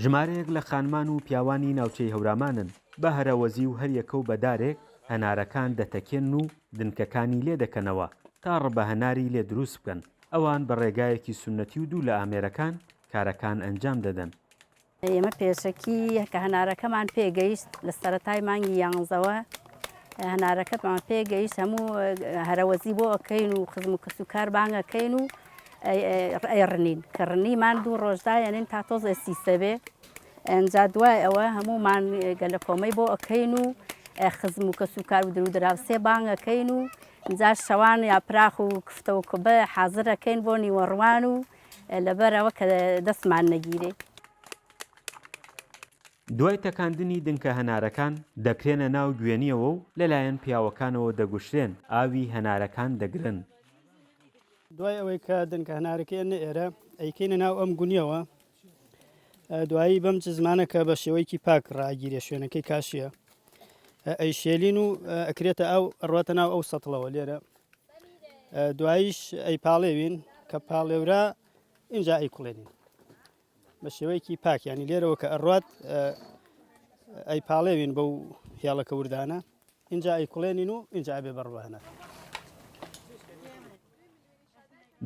ژمارەیەک لە خانمان و پیاوانی ناوچەی هەورامانن، بە هەرەوەزی و هەریەکە و بە دارێک هەنارەکان دەتەکێنن و دنکەکانی لێ دەکەنەوە تا ڕبە هەناری لێ دروست بکەن، ئەوان بە ڕێگایەکی سوننەتی و دوور لە ئامێرەکان کارەکان ئەنجام دەدەن. ئێمە پێشەکی کە هەنارەکەمان پێگەیشت لە سەرەتای مانگی یانزەوە هەنارەکەمان پێگەیشت هەموو هەرەوەزی بۆ ئەەکەین و خزم و کەس و کار بانگەکەین و ئەیڕنین کە ڕنیمان دوو ڕۆژدایەنین تا تۆزێ سیسەبێ ئەنجا دوای ئەوە هەمومان گەلە کۆمەی بۆ ئەەکەین و خزم و کەس و کار و درو دراوسێ بانگەکەین و جا شەوان یا پراخ و کفتە و کوبە حازرەکەین بۆ نیوەڕوان و لەبەرئەوە کە دەستمان نەگیرێ. دوای تەکاندنی دنکە هەنارەکان دەکرێنە ناو گوێنیەوە و لەلایەن پیاوەکانەوە دەگوشرێن، ئاوی هەنارەکان دەگرن. دوای ئەوەی کە دنکە هەنارەکەی ئەنە ئێرە ئەیکەینە ناو ئەم گونیەوە دوایی بەم چزمانە کە بە شێوەیەکی پاک ڕاگیرێ شوێنەکەی کاشیە ئەیشێلین و ئەکرێتە ئەو ڕواتە ناو ئەو سەتڵەوە لێرە دواییش ئەیپاڵێوین کە پاڵێورا اینجا ئەیکوڵێنین بە شێوەیەکی پاک ینی لێرەوە کە ئەڕات ئەیپاڵێوین بەو هێڵەکە وردانە اینجا ئەیکوڵێنین و اینجا ئەبێ بەڕوانە.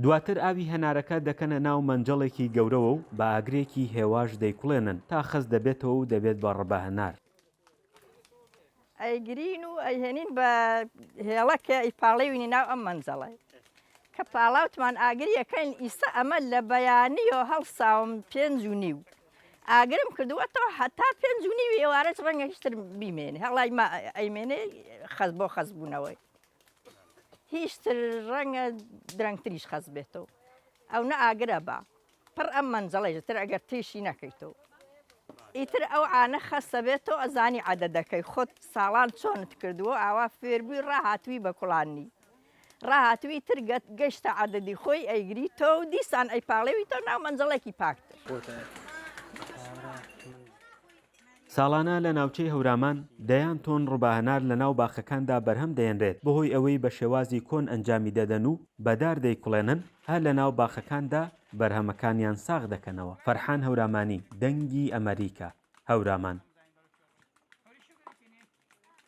دواتر ئاوی هەنارەکە دەکەنە ناو مەنجەڵێکی گەورەوە و بە ئاگرێکی هێواش دەیکوڵێنن تا خەست دەبێتەوە و دەبێت بە ڕبە هەنار. ئەیگرین و ئەیهێنین بە هێڵەکێ ئەیپاڵێوینی ناو ئەم مەنجەڵە کە پاڵاوتمان ئاگری ئەکەین ئیسە ئەمە لە بەیانیەوە هەڵساوم پێنج و نیو ئاگرم کردووەتەوە هەتا پێنج و نیوی ئێوارەش ڕەنگە هیچتر بیمێنێ هەڵای ما ئەیمێنێ خەز بۆ خەز بوونەوەی هیچتر ڕەنگە درەنگتریش خەز بێتەوە ئەو نە ئاگرە بە پڕ ئەم مەنجەڵەیش تر ئەگەر تێشی نەکەیتەوە ئیتر ئەو عانە خەسە بێتەوە ئەزانی عەدەدەکەی خۆت ساڵان چۆنت کردووە ئاوا فێربووی ڕاهاتووی بە کوڵانی ڕاهاتووی تر گەت گەشتە عەدەدی خۆی ئەیگری تۆ و دیسان ئەیپاڵێوی تۆ ناو مەنجەڵێکی پاکتر. ساڵانە لە ناوچەی هەورامان دەیان تۆن ڕبە هەنار لە ناو باخەکاندا بەرهەم دەهێنرێت، بەهۆی ئەوەی بە شێوازی کۆن ئەنجامی دەدەن و بە دار دەیکوڵێنن، هەر لە ناو باخەکاندا بەرهەمەکانیان ساغ دەکەنەوە. فەرحان هەورامانی، دەنگی ئەمەریکا، هەورامان.